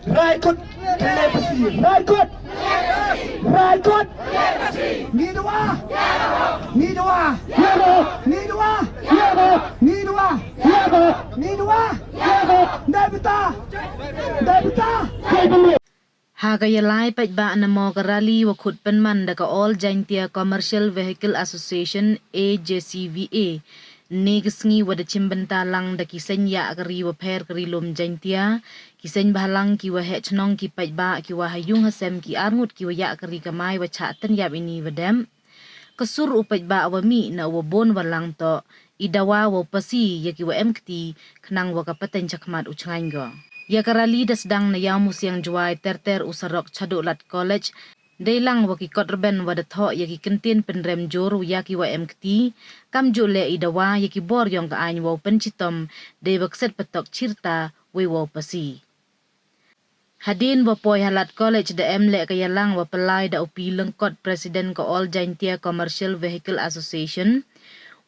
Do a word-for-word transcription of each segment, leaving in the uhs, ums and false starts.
Raikot, Raikot, Raikot. Ngi dawa, ngi dawa, ngi dawa, ngi dawa, ngi dawa. Dai bynta, dai bynta. Ha ka yalai paidbah namo ka rally wa khut pynman da ka All Jaintia Commercial Vehicle Association, A J C V A, ne ka sngi wa da chimbynta lang da ki seng yah kari wa pher kari lum Jaintia, ki seng bhalang, ki wa heh chnong, ki paidbah, ki wa ha yung ha sem, ki arngut ki wa yah kari kamai wa chah tynyap ini wa dem. Ka sur u paidbah wa mih na u wa bun wa lang toh i dawa wow pasi ya ki wa em kti, khnang wa ka pateng chakhmat u chngaiñ ko. Ya ka rally da sdang na Iawmusiang Jowai, ter ter u sarok chaduh Lad College, dei lang wa ki kot rben wa da thoh ya ki kyntien pynrem jur ya ki wa em kti, kamjuh leh i dawa ya ki bor yong ka aiñ wow pynchitom, dei wa kset patok chirta wei wow pasi. Hadien wa poi ha Lad College da em leh ka yalang wa pynlai da u P Lyngkot, President ka All Jaintia Commercial Vehicle Association.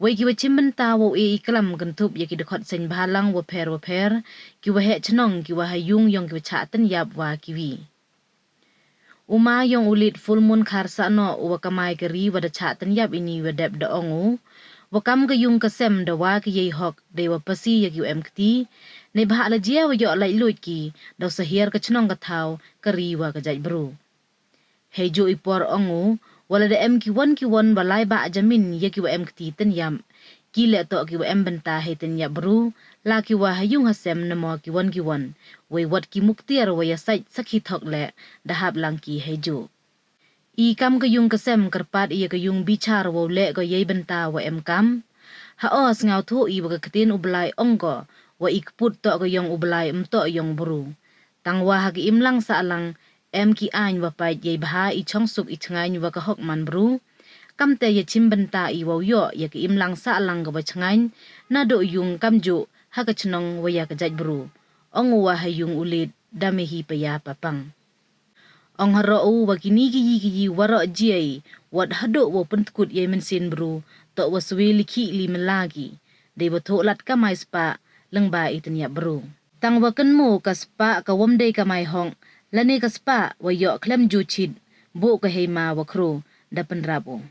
Wei ki wa chimbynta wow e i klam kynthup ya ki dkhot seng bhalang wa pher wa pher, ki wa heh chnong, ki wa ha yung yong ki wa chah tynyap wa ki wi. U ma yong u Late Fullmoon Kharsahnoh u wa kamai kari wa da chah tynyap ini wa dep da ong u, wa kam ka yung ka sem dawa ki yei hok, dei wa pasi ya ki wa em kti, neibhah la jia wa yoh laitluid ki daw sahiar ka chnong ka thaw, kari wa ka jaitbru. Hei juh i por ong u, wa la da em ki won ki won wa lai bah jamin ya ki wa em kti tynyap, ki leh toh ki wa em bynta hei tynyap bru, la ki wa ha yung ha sem namo ki won ki won, wei wat ki muktiar wa ya sait sakhi thok leh da hap lang ki hei juh. I kam ka yung ka sem kyrpad i ya ka yung bichar wow leh ko yei bynta wa em kam. Ha o sngewthuh i wa ka ktien u Blai ong ko, wa i kput toh ka yong u Blai, ym toh yong bru. Tang wa ha ka imlang sahlang em ki aiñ wa pait yei bha i chongsuk i chngaiñ wa ka hok man bru. Kamte ya chimbynta i wow yoh ya ka imlang sahlang ka wa chngaiñ naduh yung kamjuh ha ka chnong wa ya ka jaitbru, ong u wa ha yung u Late Damehi Paya Papang. Ong haroh u wa kini ki yi ki yi waroh jia i, wat haduh wow pyntkut yei mynsiem bru, toh wa swe likhih li mela ki, dei wa thoh lad kamai spah lyngba i tynyap bru. Tang wa kynmo ka spah ka wom dei kamai hok, lane ka spah wa yoh khlem ju chit, buh ka hei ma wa khro, da pynrap u.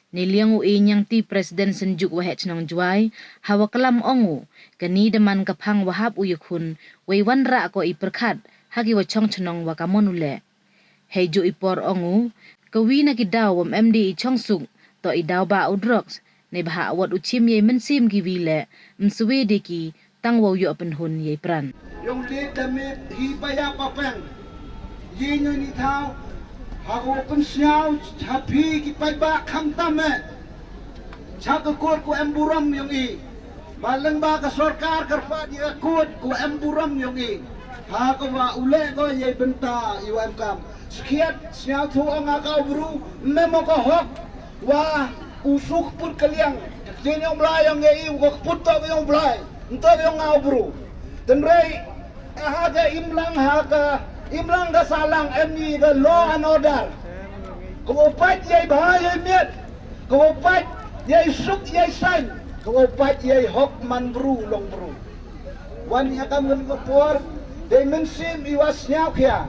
Neiliang u E Niangti, President Synjuk Waheh Chnong Jowai, ha wa klam ong u, kani da man ka phang wa hap u yakhun, wei wanrah ko i pyrkhat ha ki wa chong chnong wa ka mon u leh. Hei juh i por ong u, ka wi na ki daw wam em de i chongsuk, toh i daw bah u drugs, neibhah wat u chim yei mynsiem ki wi leh, ym swe de ki, tang wow yoh pynhun yei pran. Yong Late Damehi Paya Papang. Yi nyo ni thaw, ha ko pynsñiaw ha phi ki paidbah khamtam eh. Cha ka kot ko em burom yong i. Ba lyngba ka sorkar kyrpad ya ka kot ko em burom yong i. Ha ko wa u leh ko yei bynta i wa em kam. Skhiat sñiawthuh ong a ka u bru, ym em ko hok. Wa u suk put ka liang. Ktien yong u Blai yong ngi i, u ka kput toh yong u Blai, ym toh yong nga u bru. Tynrai, ha ka imlang, ha ka imlang ka sahlang em i ka law and order. Ka wow pait yei bha yei miat, ka wow pait yei suk yei saiñ, ka wow pait yei hok man bru long bru. Wan ya kam ngan ka por, dei mynsiem i wa sñiaw khia.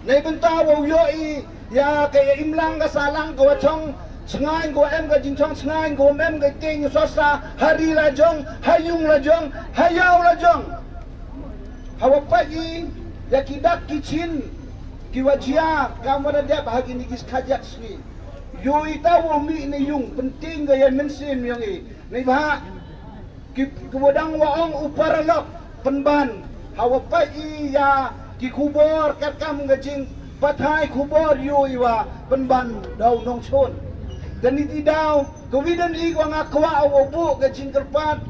Neibynta wow yoh i ya ka imlang ka sahlang ka wa chong chngaiñ, ka wa em ka jingchong chngaiñ, ka wa em ka ting sosa, ha ri lajong, ha yung lajong, ha yaw lajong. Ha wa pait i ya ki dak ki chin ki wa jia, kam wa da dep ha kini ki khajak sngi. Yoh i ta wow mih na yung, pynting ka ya mynsiem yong i. Neibhah ki, ki wa dang wa ong u paralok pynban, ha wa pait i ya ki khubor katkam ka jingpathai khubor yoh i wa pynban daw nongchon. Tang i ti daw, ka wi don i ka wa nga kwah wow buh ka jingkyrpad,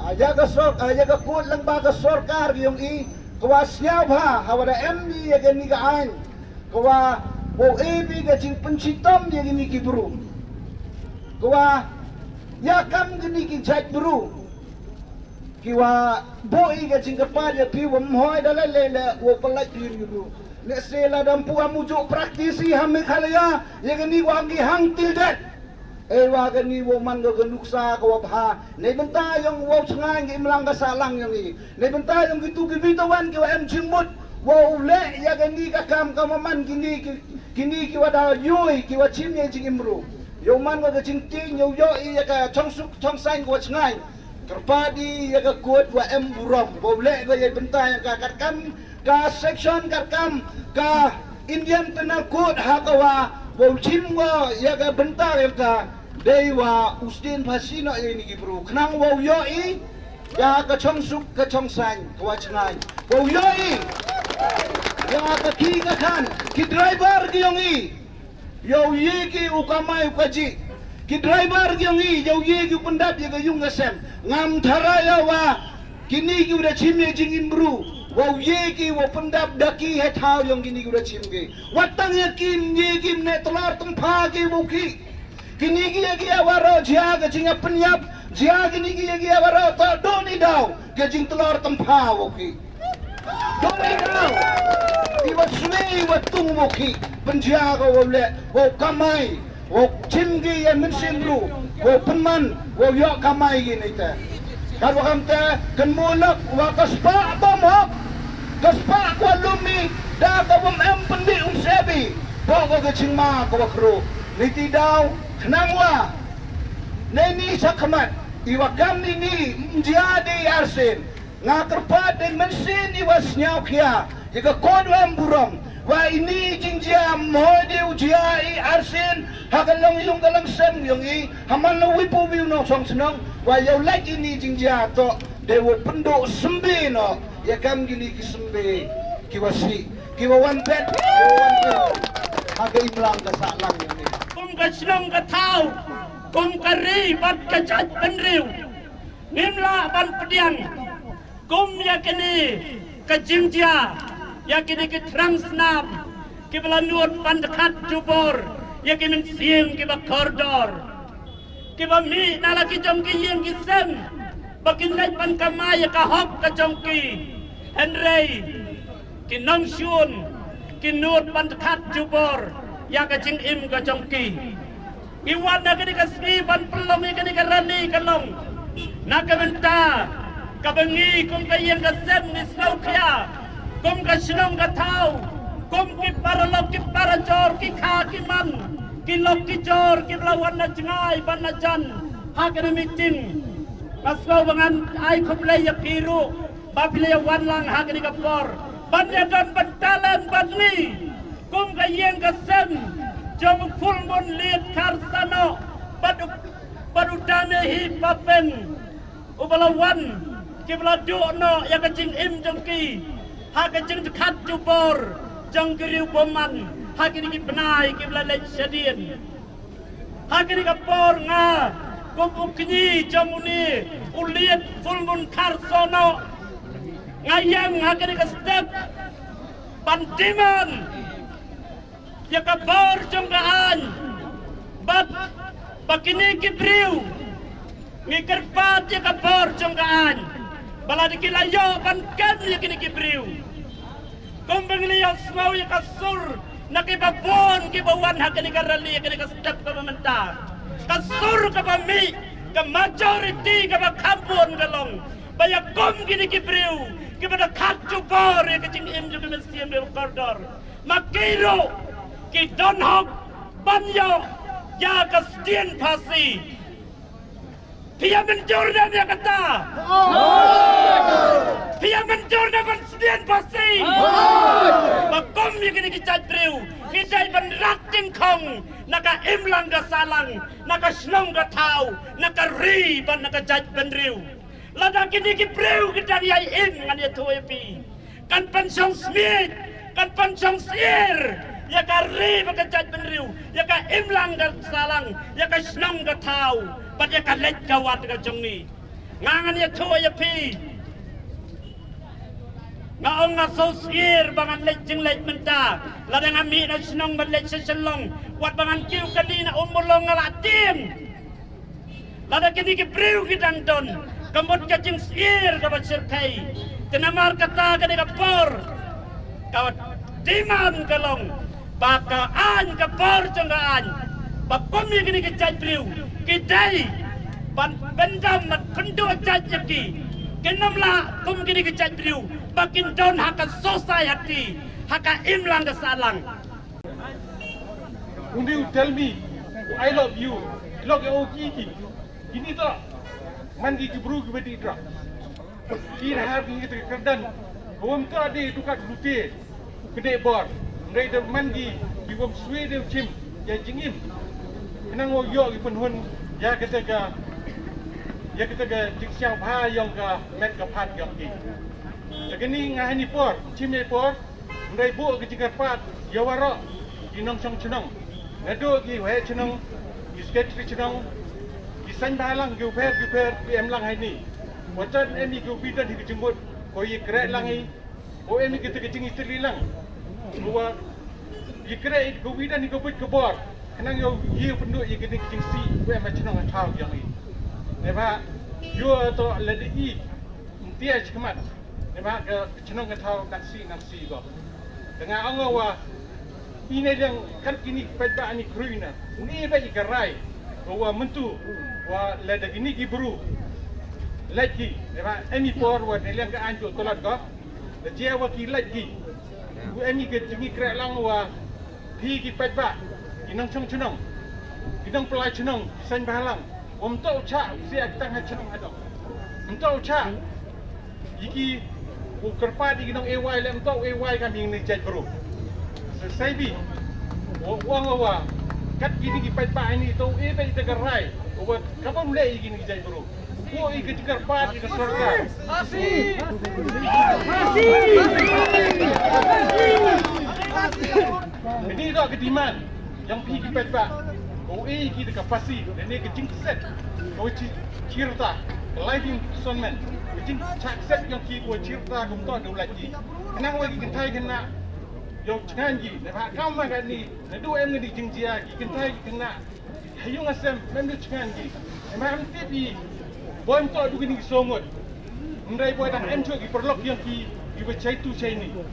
ah, ya ka sor-, ah, ya ka kot lyngba ka sorkar yong i, ka wa sñiaw bha ha wa da em i ya kani ka aiñ. Ka wa wow e phi ka jingpynchitom ya kini ki bru. Ka wa ya kam kini ki jait bru. Ki wa buh i ka jingkyrpad ya phi wa ym hoi da leh leh leh wow pynlait phi ri bru. Lehse lada ym pu am u juh practice i ha Meghalaya ya kani wa ong ki hang till death. Ei wa kani wow man ka ka nuksa ka wa bha. Neibynta yong wow chngaiñ ka imlang ka sahlang yong i. Neibynta yong kitu ki wi tawan ki wa em jingmut. Wow leh ya kani ka kam ka wa man kini ki, kini ki wa da yoi ki wa chim ya i jingim bru. Yow man wa ka jingtieng, yow yoh i ya ka chongsuk chongsaiñ ka wa chngaiñ. Kyrpad i ya ka kot wa em burom. Wow leh ko ya i bynta ya ka katkam ka section, katkam ka Indian Penal Code ha ka wa wow chim ko ya ka bynta ya ka. Dei wa u sdien phasi noh ya ini ki bru. Khnang wow yoh i ya ka chongsuk ka chongsaiñ ka wa chngaiñ. Wow yoh i ya ka ki ka khan, ki driver ki yong i, yow ye ki u kamai u kajih. Ki driver ki yong i, yow ye ki u pyndap ya ka yung ka sem. Ngam tharai ya wa kini ki u da chim ya i jingim bru, wow ye ki wow pyndap da ki he thaw yong kini ki u da chim ki. Wat tang ya ki, ye ki ne tlor tympha ki wow ki. Kini ki ya ki ya waroh jia ka jingïapyniap, jia kini ki ya ki ya waroh toh dooh ni daw ka jingtlor tympha wow ki. Dooh ni daw i wa swe i wa tung wow ki. Pynjia ka wow leh, wow kamai, wow chim ki ya i mynsiem bru, wow pynman, wow yoh kamai ki neite. Kat wa kamte, kynmoo lok wa ka spah bam hok, ka spah ka wa lum i da ka wym em pynbit um sebi. Bok ko ka jingma ka wa khru. Neiti daw, khnang wa neini sa khmat i wa kam ini ym jia de i arsien. Nga kyrpad de i mynsiem i wa sñiawkhia ya ka kot wa em burom, wa ini jingjia ym hoi de u jia i arsien ha ka long yung ka long sem yong i, ha man la wi pu wi u nongchong chnong, wa yow leh ini jingjia toh de wow pynduh symbe noh ya kam kini ki symbe ki wa sih, ki wa wan bet, ki wa wan bet ha ka imlang ka sahlang yong i. Kum ka chnong ka thaw, kum ka ri bad ka jaitbynriew, ngim lah ban pdiang kum ya kini ka jingjia, ya kini ki thrang snam ki ba la nud ban dkhat jubor ya ki mynsiem ki ba kordor, ki ba mih na la ki jong ki ïing ki sem, ba kin leit ban kamai ya ka hok ka jong ki. Hynrei ki nongshun ki nud ban dkhat jubor ya ka jingim ka jong ki. Ngi wan na kani ka sngi ban pynlong ya kani ka rally ka long na ka bynta ka ba ngi kum ka ïing ka sem ngi sngewkhia, kum ka chnong ka thaw, kum ki paralok ki parajor, ki kha ki man, ki lok ki jor ki ba la wan na jngai ban na jan ha kani meeting. Ka sngew ba ngan ai khublei ya phi ruh ba phi la ya wan lang ha kani ka por ban ya don ban talent bad ngi kum ka ïing ka sem jong u Fullmoon Liat Kharsano bad u, bad u Damehi Papen, u ba la wan ki ba la duh noh ya ka jingim jong ki ha ka jingdkhat jubor jong ki riew bymman ha kini ki bnai ki ba la leit shadien. Ha kini ka por nga kum u kñi jong uni u Liat Fullmoon Kharsano, nga ïeng ha kini ka step ban demand ya ka bor jong ka aiñ, bad ba kini ki briew, ngi kyrpad ya ka bor jong ka aiñ, ba la da ki la yoh ban kem ya kini ki briew. Kum ba ngi la yoh sngew ya ka sur na ki ba bun ki ba wan ha kani ka rally, kani ka step ka ba mynta, ka sur ka ba mih, ka majority ka ba kham bun ka long ba ya kum kini ki briew ki ba da khat jubor ya ka jingim jong ki mynsiem ki ba kordor, ma ki ruh ki don hok ban yoh ya ka sdien phasi. Phi ya mynjur ne em ya kata? Phi ya mynjur ne ban sdien phasi? Ba kum ya kini ki jaitbynriew ngi dei ban rak tyngkhong na ka imlang ka sahlang, na ka chnong ka thaw, na ka ri bad na ka jaitbynriew. Lada kini ki briew ki dang ya im, ngan ïathuh ya phi, kan pynshong smiej, kan pynshong syier ya ka ri bad ka jaitbynriew, ya ka imlang ka sahlang, ya ka chnong ka thaw, bad ya ka leit ka wan ka jong ngi. Nga ngan ïathuh ya phi, nga ong nga sngewsih syier ba ngan leit jingleit mynta. Lada nga mih na chnong ban leit sha Shillong, wat ba ngan kiew kali na Ummulong nga la tieng. Lada kini ki briew ki dang don, ka mut ka jingsyier ka ba shyrkhei. Te namar kata kani ka por ka demand ka long ba ka aiñ, ka bor jong ka aiñ, ba kum ya kini ki jaitbynriew ki dei ban pyndam, ban pynduh jait ya ki. Kin ym lah kum kini ki jaitbynriew Ba kin don ha ka society, ha ka imlang ka sahlang. Uni u tell me, "I love you." Ilok ya o ki ki. Kini to, man ki ki bru ki badi drug. Ki na har ki ngi te kerdan. Ko wam to de dukat lute. Kene bor. Ngai da man ki, ki wam swe de chim. Ya jingim. Kenang o yo ki penhun. Ya kata ka, ya kata ka jingsiang bha yong ka met ka phat yong ki. Te kini nga hani por, chim ya por, ngai bo ki jingkyrpad, ya waroh, ki nongchong chnong. Nadooh ki waheh chnong, ki secretary chnong, ki seng bha lang, ki u pher, ki u pher, ki em lang hani. Wa chan em i ki u bidan hi ki jingmut, ko i kreh lang i, ko em i ki te ki jingitli lang. Ko wa i kreh i ki u bidan hi ki u bit ki bor. Kenang yow i u pynduh i ki ni ki jingsih, ko em a chnong a thaw yong i. Neibhah, yow to lada i, ntia chi khmat. Neibhah ka chnong ka thaw dak sih, dak sih ko. Te nga ong wa, i ne liang kat kini paidbah ni khrui na. Ni ba i ka rai. Ko wa myntu, wa lada kini ki bru. Lait ki, neibhah em i por wa ne liang ka aiñ to tolat ko. Da jia wa ki lait ki. Wa em i ka jingi kreh lang wa phi ki paidbah, ki nongchong chnong, ki nongpynlait chnong, ki seng bha lang. Wam to u chah, u siak tang ha chnong hadooh. Wam to u chah. I ki, u kyrpad i ki nong A Y le, wam to u A Y kam i ni jait bru. Sa saibi, wa, wa, wa, wa. Kat kini ki paidbah ini to u A Y te ka rai. Wa, wa, ka bam le i kini ki jait bru. Ko i ka jingkyrpad i ka sorkar. Ini da ka demand yong phi ki paidbah. Ko i ki da ka phasi, ne ka jingset. Ko chi, chirta, ka life imprisonment. Ka jingchakset yong ki ko chirta ko to da u lait ki. Nang wa ki kynthai khynnah. Yow chngan ki, neibhah kam ma ka ni, nadooh em ni jingjia ki kynthai khynnah. Ha yung ha sem, mem du chngan ki. Neibhah em tip i, boi em to du kini ki songot. Ym dei boi dang em chooh ki paralok yong ki, ki wa chai tu chai ni.